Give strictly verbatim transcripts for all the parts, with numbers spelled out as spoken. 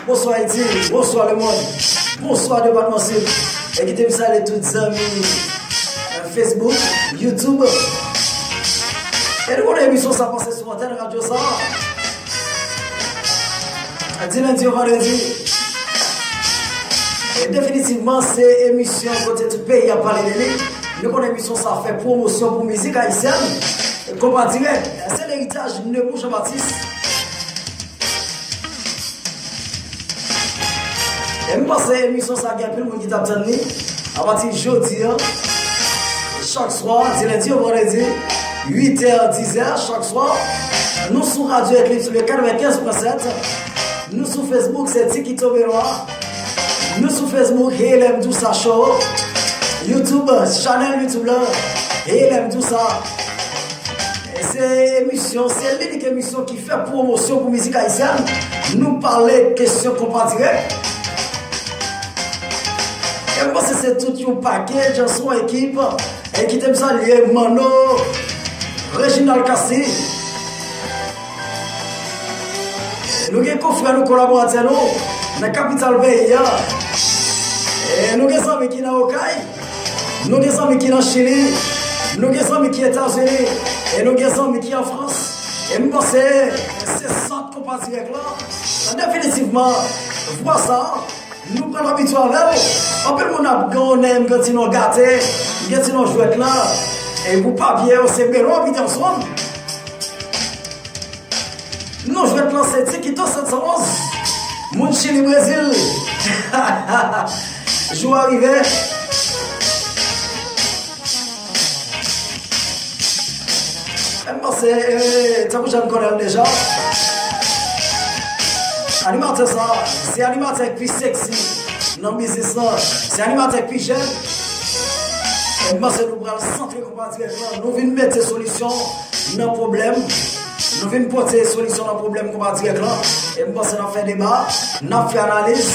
Bonswa Ayiti, bonswa lemonn, bonswa Depatman Sid. E kite m salye tout zanmi, euh, Facebook, YouTube. E nou konnen emisyon sa pase sou antèn radyo sa. Di lendi o vandredi. E definitivman, se emisyon kote tout peyi ap pale de li. Nou konnen emisyon sa fè pwomosyon pou mizik ayisyèn. Konpa dirèk, se leritaj Nemou Jean Baptiste. E m panse emisyon sa gen anpil moun ki t ap tann li. Apati jodi a, chak swa, di lendi o vandredi, uit è, diz è, chak swa, nou sou Radyo Eclipse le katrevenkenz pwen sèt. Nou sou Facebook, se Tikito Benoît. Nou sou Facebook, Hey Lè M Di W Sa Show. YouTube, chanèl YouTube la, Hey Lè M Di W Sa. E se emisyon, se linik emisyon ki fè pwomosyon pou mizik ayisyèn. Nou pale kesyon konpa dirèk. E m panse se tout yon pakèj, se yon ekip. E kite m salye Manno, Reginald Cassi. Nou gen konfrè nou, kolaboratè nou nan kapital peyi a. E nou gen zanmi ki nan Okay. Nou gen zanmi ki nan Chili, nou gen zanmi ki Etazini, e nou gen zanmi ki an Frans. E m panse se sant konpa dirèk la. Definitivman, vwa sa, nou pral abitye avè l. Anpil moun ap gen yon nen, m gen ti non gate, m gen ti non jwèt la. E pou papye yo, se Benoît Peterson. Non jwèt lan se Tikito sèt san onz. Moun Chili, Brezil. Jou a rive. M panse, eh, tankou jan n konnen l deja. Animatè sa, se animatè k pi seksi nan biznis lan. Se animatè k pi jèn. M panse nou pral santre konpa dirèk lan. Nou vin mete solisyon nan pwoblèm. Nou vin pote solisyon nan pwoblèm konpa dirèk lan. E m panse n ap fè deba, n ap fè analiz.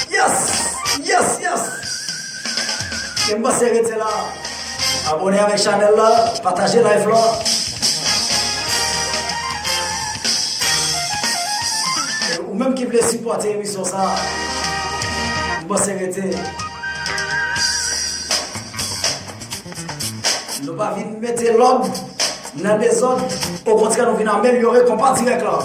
Yes! Yes, yes! E m panse rete la. Abòne avèk chanèl la, pataje live la. E ou menm ki vle sipòte emisyon sa, m panse rete. Nou pa vin mete lòd nan dezòd, okontrè, nou vin amelyore konpa dirèk la.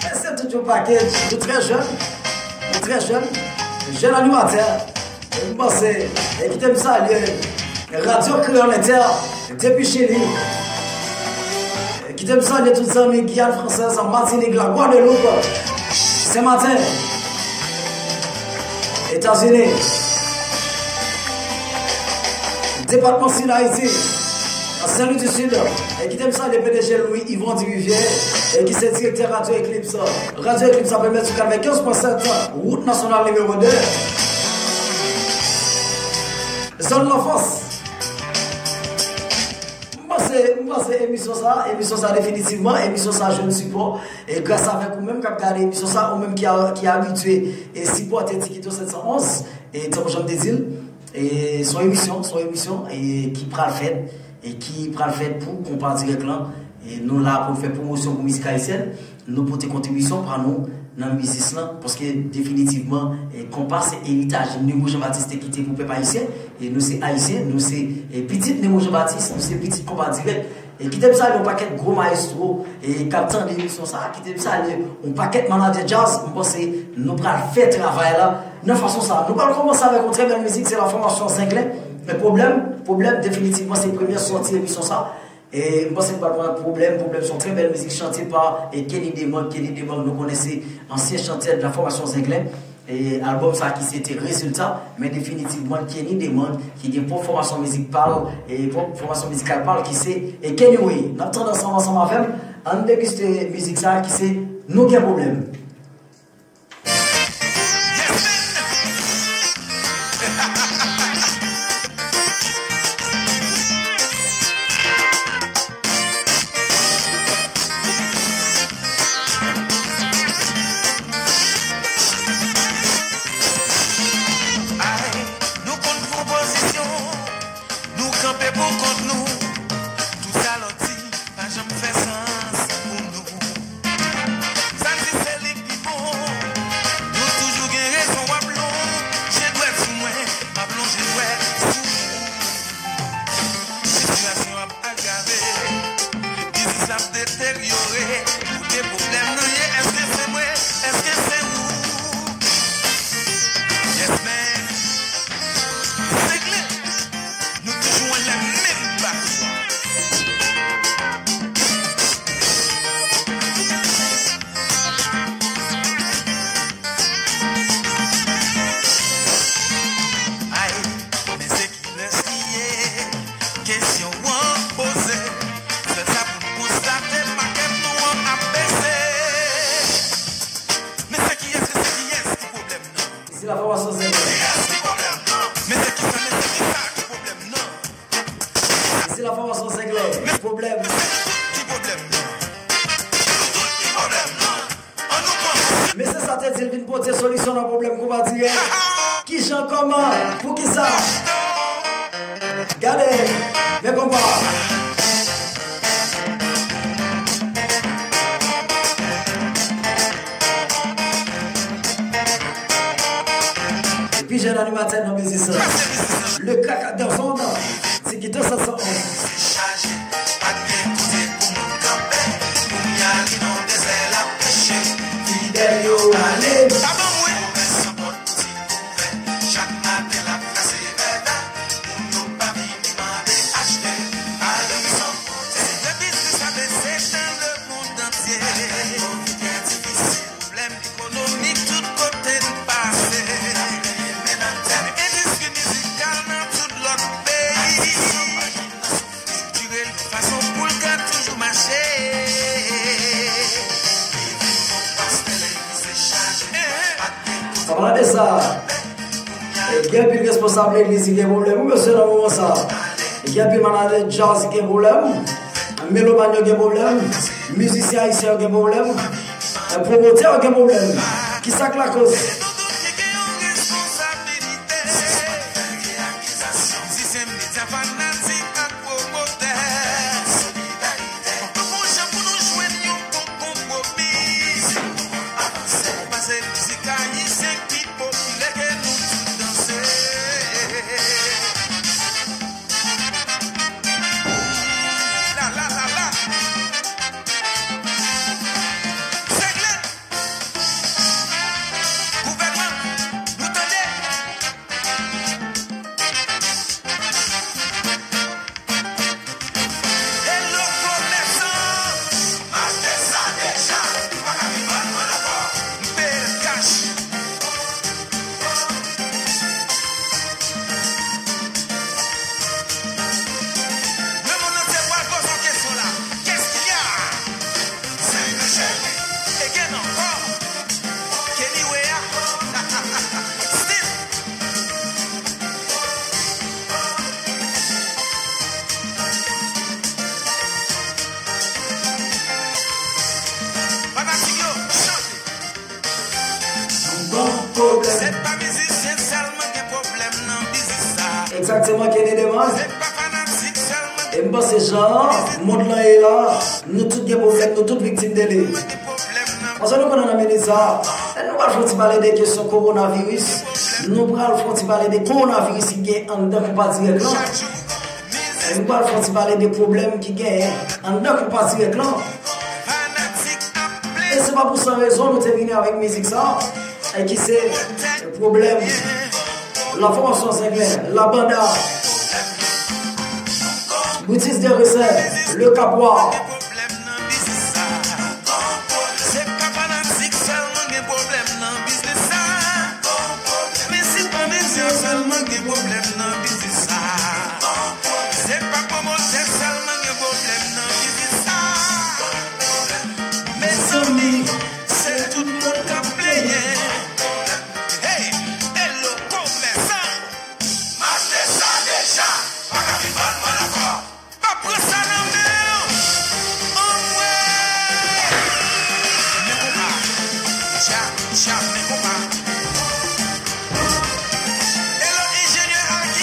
E se tout yon pakèj, nou trè jèn, nou trè jèn, jèn animatè. E m panse, e kite m salye Radyo Kreyòl Entè depi Chili. E kite m salye tout zanmi Giyàn Fransèz, Matinik, Lagwadloup, Senmaten, Etazini, Depatman Sid Ayiti, Sen Lwi di Sid. E kite m salye P D G Louis Yvon Dirivière, e ki se direktè Radyo Eclipse. Radyo Eclipse ap emèt sou katrevenkenz pwen sèt, wout nasyonal nimewo de. Zòn Lanfans. M panse, m panse emisyon sa, emisyon sa definitivman, emisyon sa jwenn sipò. E gras avèk ou menm k ap gade emisyon sa, ou menm ki a, ki abitye e sipòte Tikito sèt san onz, e tankou jan m te di l, e se yon emisyon, se yon emisyon, e ki pral fèt, e ki pral fèt pou konpa dirèk lan. E nou la pou n fè pwomosyon pou mizik ayisyèn. Nou pote kontribisyon pa nou nan biznis lan, paske definitivman, e, konpa se eritaj Nemo Jean Baptiste te kite pou pèp ayisyen, e nou se ayisyen, nou se, e, pitit Nemo Jean Baptiste, nou se pitit konpa dirèk. E kite m salye yon pakèt gwo mayestwo, e, k ap tande emisyon sa, kite m salye yon pakèt manadjè djaz, m panse nou pral fè travay la nan fason sa. Nou pral kòmanse avèk yon trè bèl mizik, se la fòmasyon Zenglen, e, Pwoblèm, Pwoblèm, definitivman se premyè sòti emisyon sa. E m panse nou pral pran Pwoblèm. Pwoblèm se yon trè bèl mizik chante pa, e, Kenny Demond. Kenny Demond, nou konnen se ansyen chantè de la fòmasyon Zenglen. E albòm sa ki se te Rezilta, men definitivman Kenny Demond ki gen pwòp fòmasyon mizik pa l, e pwòp fòmasyon mizikal pa l ki se, e, Kenny Way. N ap tande ansanm, ansanm avè m, ann degiste mizik sa ki se Nou Gen Pwoblèm. Fòmasyon Zenglen. Men se ki sa, men se ki sa ki pwoblèm nan? Se la fòmasyon Zenglen. Pwoblèm. Ki pwoblèm nan? Ki pwoblèm nan? An nou panse. Men se sa te di l vin pote solisyon nan pwoblèm konpa dirèk. Kijan, kòman, poukisa? Gade, men konpa. Pi jèn animatè nan biznis la. Le Kaka dans son dan. Tiki deux cent onze. Fidèl yo ale. Sa ban mwen. Pwoblèm ekonomik tout kote n pase. Endistri mizikal nan tout lòt peyi. Estriktirel yon fason pou l ka toujou mache. An palan de sa, e, gen anpil responsab legliz ki gen pwoblèm, wi, mesye, nan moman sa. E gen anpil manadjè djaz ki gen pwoblèm. Melomàn yo gen pwoblèm. Mizisyen ayisyen yo gen pwoblèm. E, pwomotè yo gen pwoblèm. Kisa k lakoz? Mizisyen, medya, fanatik ak pwomotè. Solidarite. Fòk nou fè yon jan pou nou jwenn yon bon konpwomi. Paske mizik ayisyen pi popilè ke nou tout danse. La, la, la, la. Zenglen. Gouvènman, nou tande. Hello, komèsan. M achte sa deja. Ou pa ka vin vann mwen ankò. M peye l kach. Lemonn antye pral poze w kesyon la. Qu'est-ce qu'il y a? Zenglen cheri. E gen ankò. Kenny Wea. Still. Fanatik yo, chante. Nou gon pwoblèm. Se pa mizisyen sèlman gen pwoblèm nan biznis sa. Egzakteman, Kenny Demange. Se pa fanatik sèlman. E m panse jan mond lan ye la, nou tout gen pwoblèm, nou tout viktim de li. Gen pwoblèm nan. Paske nou konnen nan minit sa, nou pral fè yon ti pale de kesyon kowonaviris. Nou pral fè yon ti pale de kowonaviris ki gen anndan konpa dirèk lan. Chak jou. E nou pral fè yon ti pale de pwoblèm ki genyen anndan konpa dirèk lan. E se pa pou san rezon nou te vini avèk mizik sa, e ki se pwoblèm la fòmasyon Zenglen, la banda, Britis de Resè, le Kapwa. Se pa fanatik sèlman gen pwoblèm nan biznis sa. Men se pa medya sèlman gen pwoblèm nan biznis sa. Se pa pwomotè sèlman gen pwoblèm nan biznis sa. Mezanmi, se tout moun k ap plenyen. Hey, hello, komèsan. M achte sa deja. Pa ka vin vann mwen ankò. Pa pran sa nan men w. Anmwey! Men konpa. Dja, dja, men konpa. Hello, enjenyè Aki.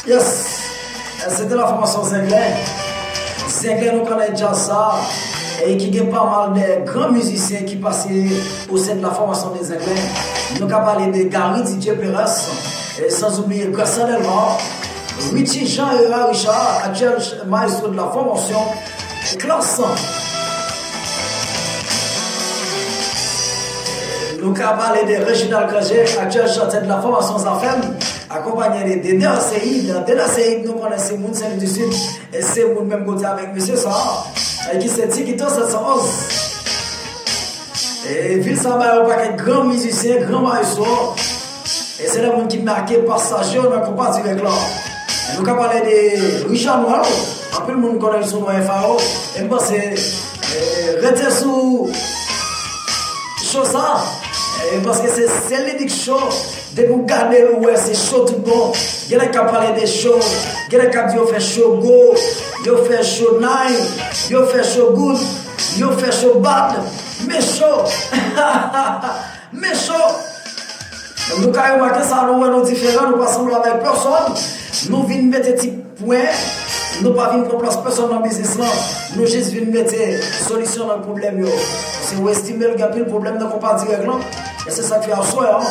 Yes! Se te la fòmasyon Zenglen. Zenglen, nou konnen djaz sa, e ki gen pa mal de gran mizisyen ki pase o sen de la fòmasyon de Zenglen. Nou ka pale de Gary Didier Perez, e sans oubliye Grayson Delva, Richie Jean Herrera Richard, aktyèl maestro de la fòmasyon Klass. Nou ka pale de Reginald Cangé, aktyèl chantè de la fòmasyon Zafèm, akonpanye de Dede Arseid. Dede Arseid, nou konnen se moun Sen Lis di Sid, e se moun menm kote avèk mesye sa, e ki se Tikito sèt san onz. E vil sa ba yo pakèt gran mizisyen, gran maestro. E se de moun ki make pasaj yo nan konpa dirèk la. Nou ka pale de Richard Noël, anpil moun konnen l sou non F A O. E m panse, e, rete sou cho sa, e, paske se, se li ki cho. Depi w gade l, ou wè se cho tout bon. Gen nèg k ap pale de cho, gen nèg k ap di yo fè cho gwo, yo fè cho nice, yo fè cho good, yo fè cho bad. Men cho! Men cho! Nou ka remake sa, nou wè nou diferan, nou pa sanble avèk pèsòn. Nou vin mete ti pwen, nou pa vin pran plas pèsòn nan biznis lan. Nou jis vin mete solisyon nan pwoblèm yo. Se ou estime l gen anpil pwoblèm nan konpa dirèk lan. E se sa k fè aswè an,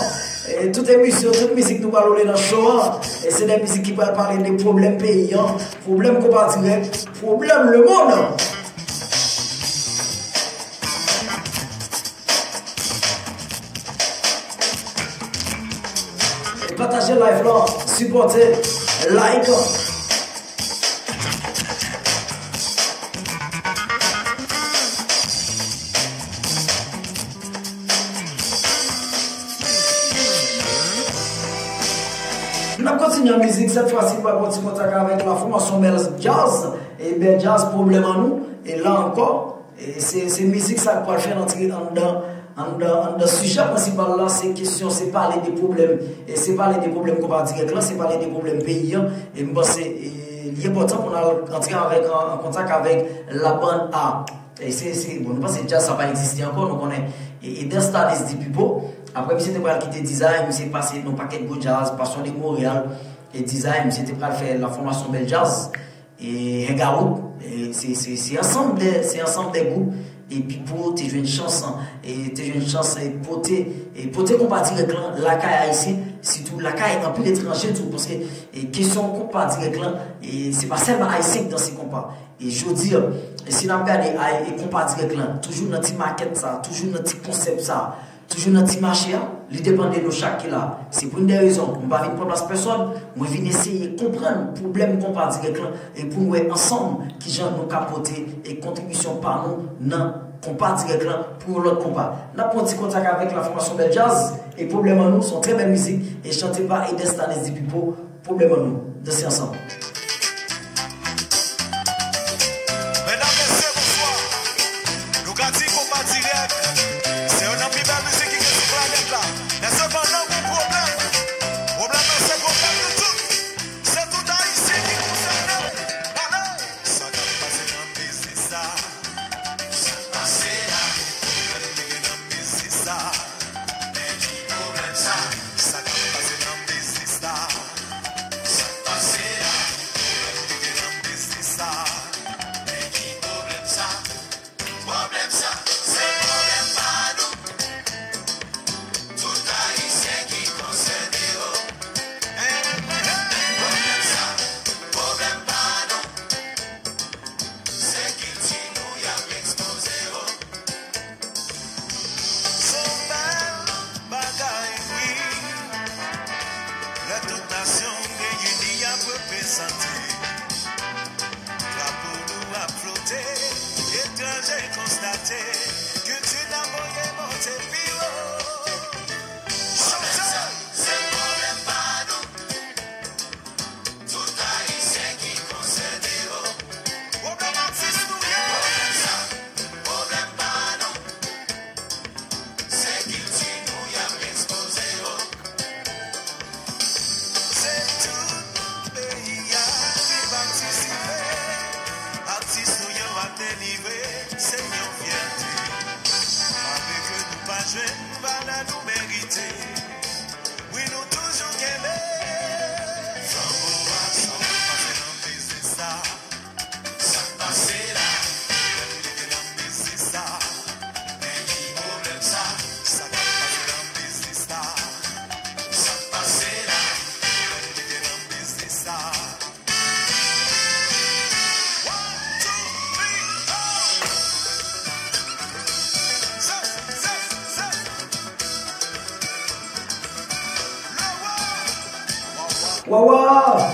e tout emisyon, tout mizik nou pral woule nan show an, e se de mizik ki pral pale de pwoblèm peyi an, pwoblèm konpa dirèk, pwoblèm lemonn. E pataje live lan, sipòte, like. N ap kontinye an mizik, sèt fwa si nou pral pran ti kontak avèk la fòmasyon Bèl Djaz. E Bèl Djaz, pwoblèm an nou. E la ankò, e se, se mizik sa k pral fè n antre anndan, anndan, anndan sijè prensipal la, se kesyon, se pale de pwoblèm. E se pale de pwoblèm konpa dirèk lan, se pale de pwoblèm peyi an. E m panse, e, li enpòtan pou n al antre avèk, an, an kontak avèk labann a. E se, se, bon, nou panse djaz sa pa egziste ankò, nou konnen. E, e Destanis di Pipo, apre misye te pral kite Dizay, misye pase nan pakèt gwo djaz, Passion de Montréal, e Dizay, misye te pral fè la fòmasyon Bèl Djaz. E Hangout, e se, se, se ansanm de, se ansanm de gwoup, e Pipo te jwenn chans, e te jwenn chans, e pote, e pote konpa dirèk lan lakay ayisyen, sitou lakay anpil etranje tou, paske, e kesyon konpa dirèk lan, e se pa sèlman ayisyen ki danse konpa. E jodi a, e si n ap gade, ay, e konpa dirèk lan, toujou nan ti makèt sa, toujou nan ti konsèp sa, toujou nan ti mache a, li depann de nou chak ki la. Se pou youn de rezon, m pa vin pran plas pèsòn, mwen vin eseye konprann pwoblèm konpa dirèk lan, e pou n wè ansanm kijan nou ka pote e kontribisyon pa nou nan konpa dirèk lan pou yon lòt konpa. N ap pran ti kontak avèk la fòmasyon Bèl Djaz, e pwoblèm an nou, se yon trè bèl mizik, e chante pa Edestanis di Pipo, pwoblèm an nou. Danse ansanm. Medam, mesye, bonswa. Nou ka di konpa dirèk se youn nan pi bèl mizik ki gen sou planèt la. Men sepandan, gon pwoblèm. Pwoblèm nan se pwoblèm nou tout. Se tout Ayisyen ki konsène. Ale! Sa k ap pase nan biznis sa? Sa k pase a? Pwoblèm ki gen nan biznis sa? Men ki pwoblèm sa? Sa k ap pase nan biznis sa? Sa k pase a? Pwoblèm ki gen nan biznis sa? Men ki pwoblèm sa? Pwoblèm sa, se pwoblèm pa nou. Tout Ayisyen ki konsène yo. Pwoblèm sa, pwoblèm pa nou. Se kilti nou y ap ekspoze yo. Se yon bèl bagay, wi. Lè tout nasyon reyini y ap reprezante. Drapo nou ap flote, etranje konstate, kilti n ap voye monte pi wo. Chante! Se pwoblèm pa nou. Tout Ayisyen ki konsène yo. Pwoblèm atis nou ye. Pwoblèm sa, pwoblèm pa nou. Se kilti nou y ap ekspoze yo. Se tout peyi a ki patisipe. Atis nou yo ap delivre, se yon fyète. Malgre ke nou pa jwenn valè nou merite. Wi, nou toujou kenbe flanbo a. Wawa!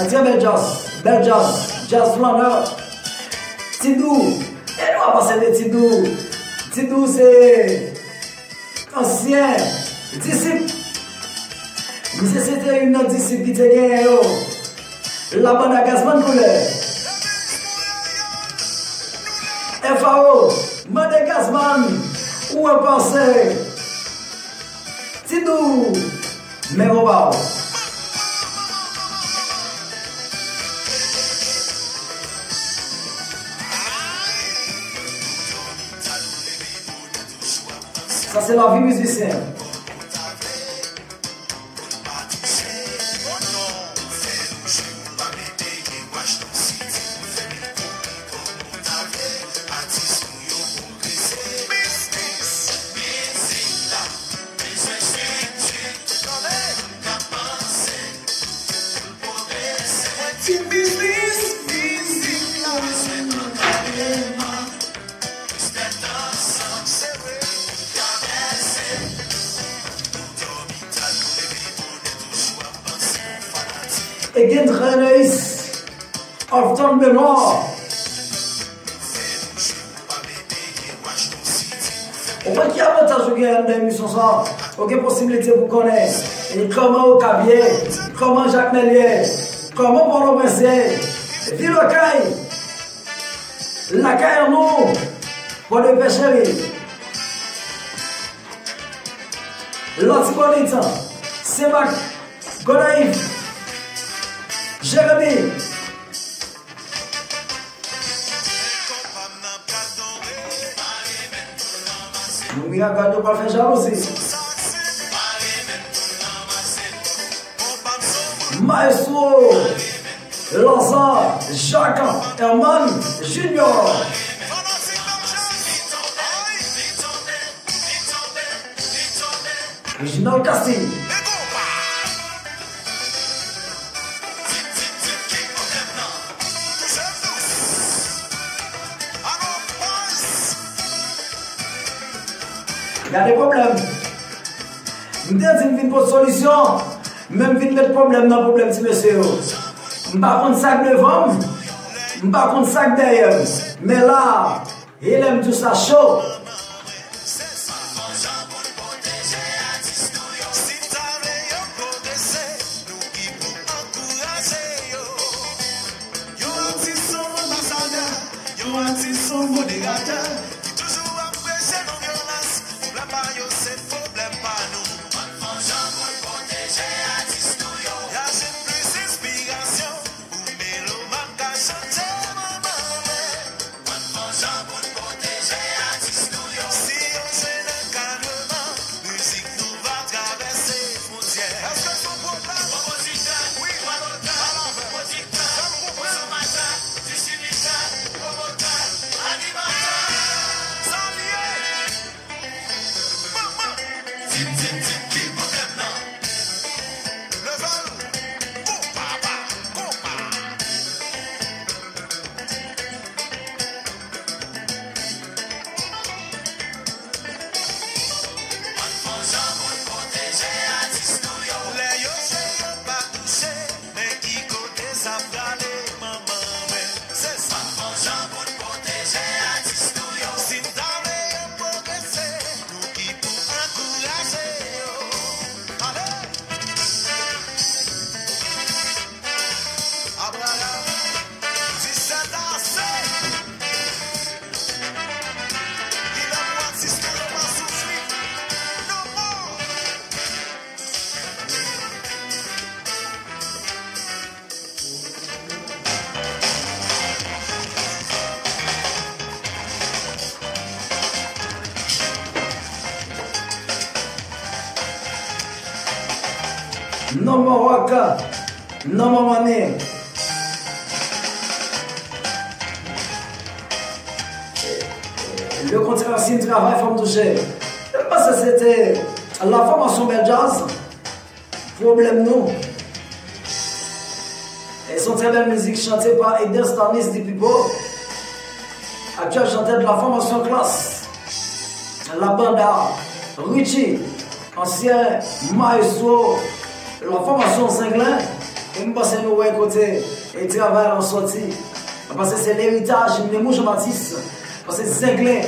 An trè bèl djaz, bèl djaz, djaz flannè. Ti Dou, e nou ap pase de Ti Dou. Ti Dou se ansyen disip. Misye se te youn nan disip ki te genyen yo. Labanda Gazman koulè. F A O, mande Gazman, ou wè pase. Ti Dou, men konpa w. Sa se lavi mizisyen. Against Reneis, Alton Benoit. Ou wè ki avantaj ou gen anndan emisyon sa? Ou gen posiblite pou konnen e kòman Okap ye, kòman Jakmèl ye, kòman Pòtoprens ye, vil Okay, lakay an nou, Pòdepè cheri, Latibonit, Senmak, Gonayiv, Jeremi. Moun Miragwàn yo pral fè jalouzi. Maestro Lazare, Jacques, Herman Junior. Reginald Castillo. Gade pwoblèm. M te di m vin pot solisyon, men m vin met pwoblèm nan pwoblèm ti mesye yo. M pa konn sa k devan m, m pa konn sa k dèyè m. Men la, e lè m di w sa cho. Yon atis, yon anbasadè, yon atis, yon moderatè ki toujou ap preche non vyolans. Pwoblèm pa yo se pwoblèm pa nou. Ann fè yon jan pou n pwoteje atis nou yo. Y a jwenn plis enspirasyon pou meloman ka chante manman mwen. Ann fè yon jan pou n pwoteje atis nou yo. Si yo jwenn ankadreman, mizik nou va travèse fwontyè. Èske se yon pwoblèm? Konpozitè, wi, pwoditè, pwodiktè, konsonmatè, distribitè, pwomotè, animatè. Sa l ye? Manman! Di m, di m, di m, ki pwoblèm nan? Leve l! Konpa, konpa! Ann fè yon jan pou n pwoteje atis nou yo. Lè yo jwe yo pa touche, men ki kote sa prale, manman mwen? Se sa. Ann fè yon jan pou n pwoteje atis nou yo. Si n ta vle yo pwogrese, nou ki pou ankouraje yo. Ale! Abraham, disèt a sèt. Li lè pou atis nou yo pa soufri no more. No more Waka, no more money. Le kontrè si m travay fò m touche. M panse se te la fòmasyon bèl djaz. Pwoblèm nou. E se yon trè bèl mizik chante pa Eder Stanis Dipipo, aktyèl chantè de la fòmasyon Klass. Labanda, Richie, ansyen mayestwo, la fòmasyon Zenglen, e m panse nou wè kote e travay lan sòti. Paske se leritaj Nemou Jean Baptiste. Paske Zenglen,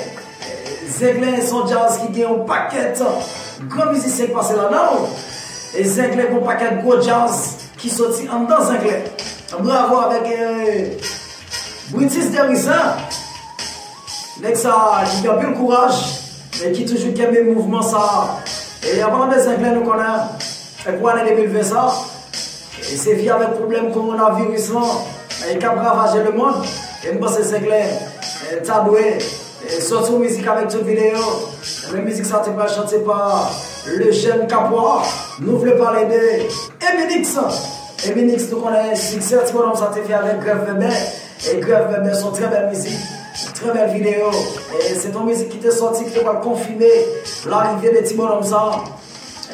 Zenglen se yon djaz ki gen yon pakèt gran mizisyen ki pase ladan l. E Zenglen gen yon pakèt gwo djaz ki soti anndan Zenglen. Bravo avèk eh, Britis Derizen. Nèg sa ki gen anpil kouraj e ki toujou kenbe mouvman sa. E an palan de Zenglen, nou konnen e pou ane de mil ven sa, e se vi avèk pwoblèm kowonaviris lan e k ap ravaje lemonn. E m panse Zenglen e ta dwe e sòti yon mizik avèk tout videyo. Men mizik sa te pral chante pa Lejeune Capois. Nou vle pale de Eminix. Eminix, nou konnen siksè ti bònòm sa te fè avèk Grèv Bèbè. E Grèv Bèbè se yon trè bèl mizik, trè bèl videyo. E se te yon mizik ki te sòti, ki te pral konfime larive de ti bònòm sa.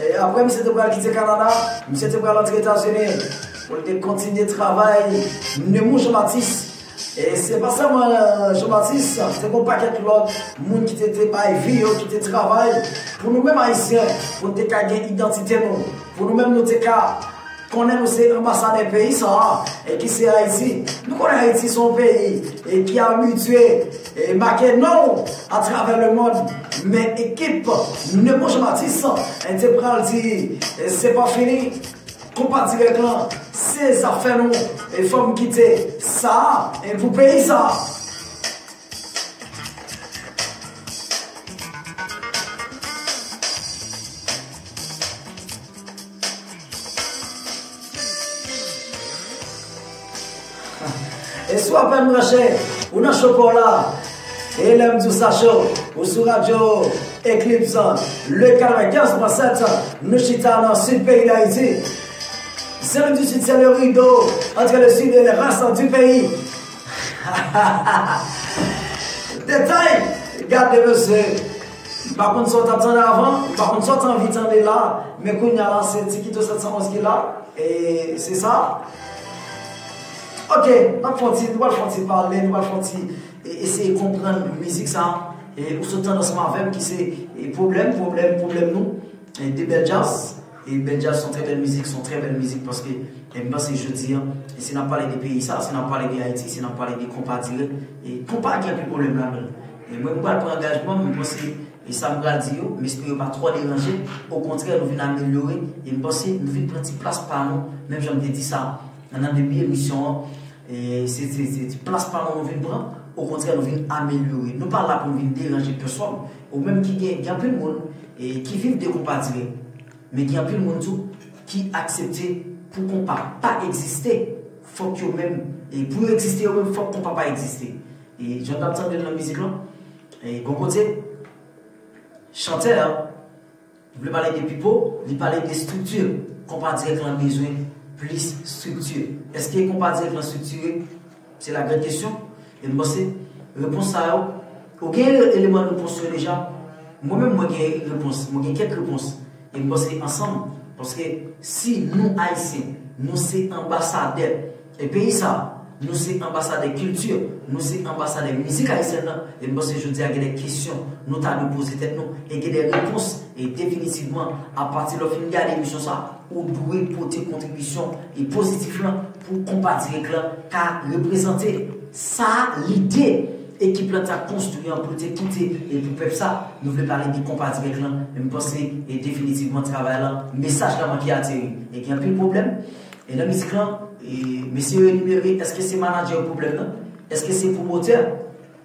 E apre misye te pral kite Kanada, misye te pral antre Etazini pou l te kontinye travay Nemou Jean Baptiste. E se pa sèlman eh, Jean Baptiste, se te gen yon pakèt lòt moun ki te, te bay vi yo, ki te travay pou nou menm Ayisyen, pou nou te ka gen idantite nou, pou nou menm nou te ka konnen nou se anbasadè peyi sa a, e ki se Ayiti. Nou konnen Ayiti se yon peyi e ki abitye e make non atravè lemonn, men ekip Nemou Jean Baptiste e te pral di e se pa fini. Konpa dirèk lan, se zafè nou, e fò m kite sa a e pou peyi sa a. E si w apèn branche, ou nan cho pa w la. E lè m di w sa cho, ou sou radyo Eclipse, le katrevenkenz pwen sèt, nou chita nan sid peyi Dayiti. Zone du Sud, c'est le rideau entre le sud et le reste du pays. Detay, gade mesye. M pa konn sa w t ap tande avan, m pa konn sa w t anvi tande la, men kounye a la se Tikito sèt san onz ki la, e se sa. Ok, n ap fè yon ti, nou pral fè yon ti pale, nou pral fè yon ti e, eseye konprann mizik sa. E ou sot tande ansanm avè m ki se e, pwoblèm, pwoblèm, pwoblèm nou. E de bèl djaz. E bèl djaz se yon trè bèl mizik, se yon trè bèl mizik paske e m panse jodi a, e si n ap pale de peyi sa, si n ap pale de Ayiti, si n ap pale de konpa dirèk, e konpa gen anpil pwoblèm ladan l. E mwen, m pral pran angajman m, m panse e sa m pral di yo, m espere yo pa twò deranje. Okontrè, nou vin amelyore. E m panse nou vin pran ti plas pa nou, menm jan m te di sa nan debi emisyon an. E se, se, se ti plas pa nou nou vin pran. Okontrè, nou vin amelyore. Nou pa la pou nou vin deranje pèsòn. Ou menm ki gen, gen anpil moun e, ki viv de konpa dirèk. Men gen anpil moun tou ki aksepte pou konpa pa egziste, fòk yo menm, e pou yo egziste yo menm, fòk konpa pa egziste. E jan n ap tande l nan mizik lan, e gon kote, chantè a, li vle pale de Pipo, li pale de estrikti. Konpa dirèk lan bezwen plis estrikti. Èske konpa dirèk lan estriktire? Se la grande question. E m panse, repons sa yo, ou gen ele- eleman repons yo deja. Mwen menm, mwen gen repons, mwen gen kèk repons. E m panse ansanm, paske si nou, Ayisyen, nou se anbasadè e peyi sa, nou se anbasadè kilti, nou se anbasadè mizik ayisyèn nan, e m panse jodi a gen de kesyon nou ta dwe poze tèt nou, e gen de repons, e definitivman, apati lè w fin gade emisyon sa, ou dwe pote kontribisyon e pozitif lan pou konpa dirèk lan ka reprezante sa lide ekip lan t ap konstwi an pou l te kite e pou pèp sa. Nou vle pale de konpa dirèk lan, men m panse e definitivman travay lan, mesaj la manke ateri. E gen anpil pwoblèm. E nan mizik lan, e mesye yo enimere, èske se manadjè yo pwoblèm nan? Èske se pwomotè?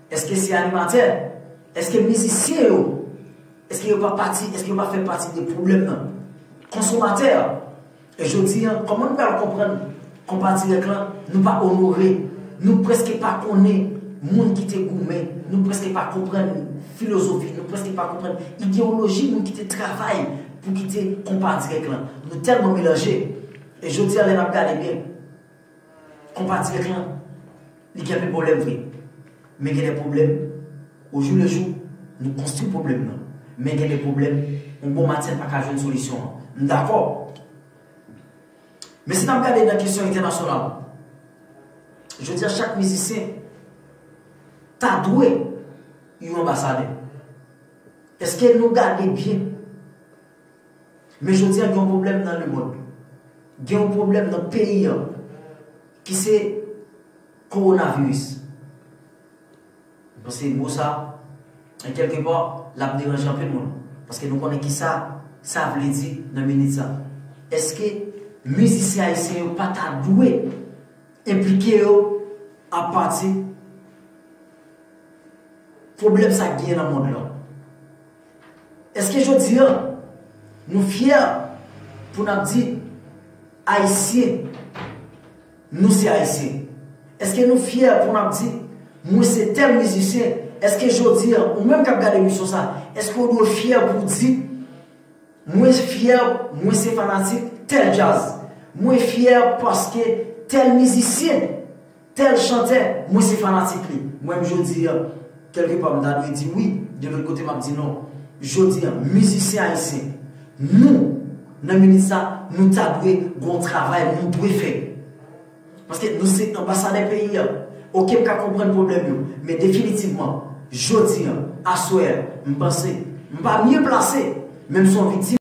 Èske se animatè? Èske mizisyen yo? Èske yo pa pati, èske yo pa fè pati de pwoblèm nan? Konsomatè. E jodi a, kòman nou pral konprann konpa dirèk lan, nou pa onore, nou prèske pa konnen moun ki te goumen, nou prèske pa konprann filozofi, nou prèske pa konprann ideyoloji moun ki te travay pou kite konpa dirèk lan. Nou tèlman melanje. E jodi a, lè n ap gade byen, konpa dirèk lan, li gen anpil pwoblèm vre. Men gen de pwoblèm, o jou le jou, nou konstwi pwoblèm nan. Men gen de pwoblèm, yon bon maten n pa ka jwenn solisyon an. M dakò. Men si n ap gade nan kesyon entènasyonal, jodi a chak mizisyen ta dwe yon anbasadè. Èske nou gade byen? Men jodi a, gen yon pwoblèm nan lemonn. Gen yon pwoblèm nan peyi an ki se kowonaviris. Mwen panse mo sa, en kèlke pa, l ap deranje anpil moun. Paske nou konnen ki sa sa vle di nan minit sa. Èske mizisyen ayisyen yo pa ta dwe enplike yo apati pwoblèm sa k genyen nan mond lan? Èske jodi a nou fyè pou n ap di Ayisyen, nou se Ayisyen? Èske nou fyè pou n ap di mwen se tèl mizisyen? Èske jodi a ou menm k ap gade emisyon sa, èske w dwe fyè pou w di mwen fyè, mwen se fanatik tèl djaz? Mwen fyè paske tèl mizisyen, tèl chantè, mwen se fanatik li. Mwen menm jodi a, kèlke pa m ta dwe di wi, de lòt kote m ap di non. Jodi a, mizisyen ayisyen, nou, nan minit sa, nou ta dwe gon travay nou dwe fè. Paske nou se anbasadè peyi a. Oke, m ka konprann pwoblèm yo, men definitivman, jodi a, aswè a, m panse m pa mye plase, men m se yon viktim.